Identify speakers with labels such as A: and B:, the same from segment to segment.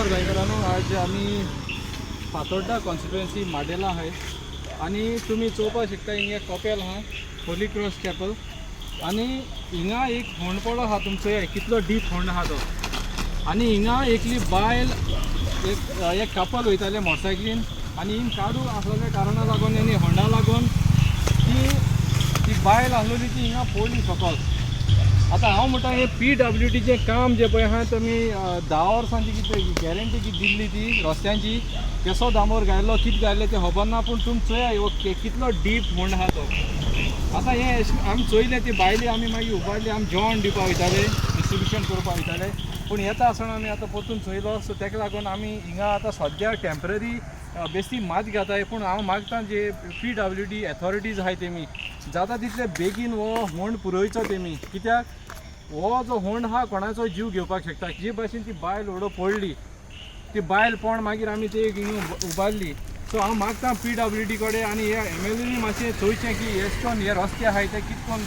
A: नमस्कार गोंयकारांनो, आज आमी फातोड्डा कॉन्स्टिट्युएन्सी माडेला आहाय आनी तुमी चोवपाक शकता हिंगा कपेल आहा, होली क्रॉस चॅपल. आनी हिंगा एक होंड पडलो आहा, तुमचो कितलो डीप होंड आहा तो. आनी हिंगा एकली बायल एक एक कपल वयताले मोटरसायकलीन आनी हिंग काडू आसलेल्या कारणा लागून आनी होंडा लागून ती ती बायल आसलेली ती हिंगा पडली सकल. आतां हांव म्हणटा हें पीडब्ल्यूडीचें काम जें पळय आहा तुमी 10 वर्सांची कितें गॅरंटी कितें दिल्ली ती रस्त्यांची, केसो डांबर घायल्लो कितें घायल्लें तें खबर ना, पूण तुमी चोया हो कितलो डीप होंड आहा तो. आतां हें आमी चोयलें ती बायली आमी मागीर उबारली, आमी जेवण दिवपाक वयताले, डिस्ट्रिब्युशन करपाक वयताले, पूण येता आसतना आमी आतां परतून चोयलो. सो तेका लागून आमी हिंगा आतां सद्या टेंपररी बेश्टी मात घेताय, पूण हांव मागता जे पीडब्ल्यूडी एथॉरिटीज आहाय तेमी जाता तितले बेगीन हो होंड पुरोयचो तेमी, कित्याक हो जो होंड आहा कोणाचो जीव घेवपाक शकता. जे भाशेन ती बायल व्हडो पडली, ती बायल पण मागीर आमी ती उबारली. सो हांव मागता पीडब्ल्यूडी कडेन आनी हे एमएलएनी मातशें चोयचें की एश कोन हे रस्ते आहाय ते कित कोन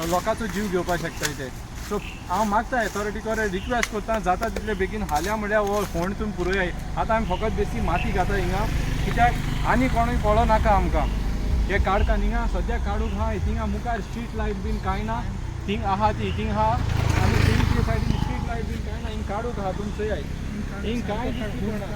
A: लोकांचो जीव घेवपाक शकता ते. सो हांव मागता एथॉरिटी कडेन रिक्वेस्ट करता जाता तितले बेगीन हाल्या म्हळ्यार हो होंड तुमी पुरोयाय. आतां आमी फकत बेश्टी माती घाता हिंगा, कित्याक आनी कोणूय पडो नाका आमकां. हे काडकान हिंगा सद्या काडूंक आहा, थिंगा मुखार स्ट्रीट लायट बीन कांय ना, थिंग आहा ती हितींग आहा आनी तेंचे सायडीन स्ट्रीट लायट बीन कांय ना, हिंग काडूंक आहा, तुमी चोयाय हिंग कांय दिश्टी पडना.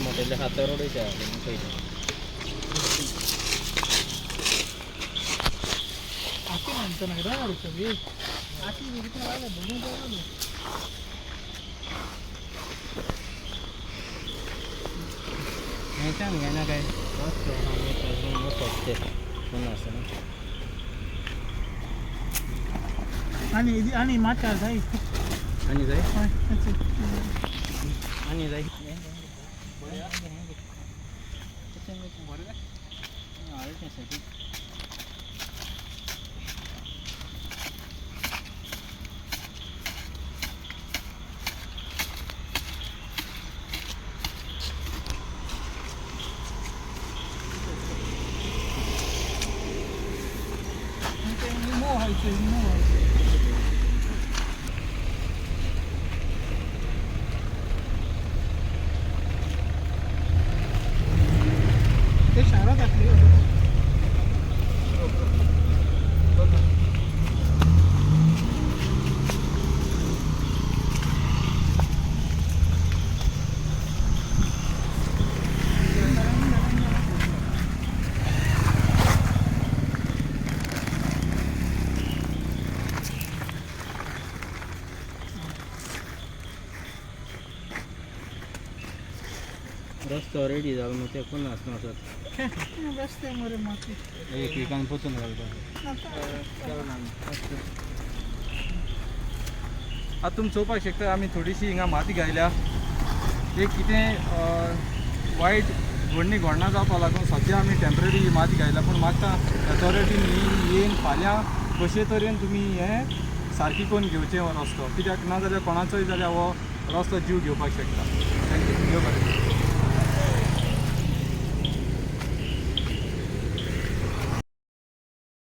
B: मोटेले हातार उडयता पयलीं.
C: आती म्हणतो ना रे, आती बघून.
B: हेच्यान घेना काय सोंपते पूर्ण आसना.
C: आणि आणि माता जाय.
B: आनी जाय, आनी जाय.
C: ते शारात आपली
B: रस्तो रेडी जालो मग ते कोण आसना असत
C: रस्ते मरे माती
B: एक विकान पोचून घालपाचें.
A: आतां तुमी चोवपाक शकता आमी थोडीशी हिंगा माती घायल्या. एक कितें वायट घडणी घडना जावपा लागून सद्या आमी टेंपररी माती घायल्या, पूण मागता एथॉरिटीन येवन फाल्यां कशे तरेन तुमी हें सारकी करून घेवचें हो रस्तो, कित्याक ना जाल्यार कोणाचोय जाल्यार हो रस्तो जीव घेवपाक शकता. Thank you. देव बरें.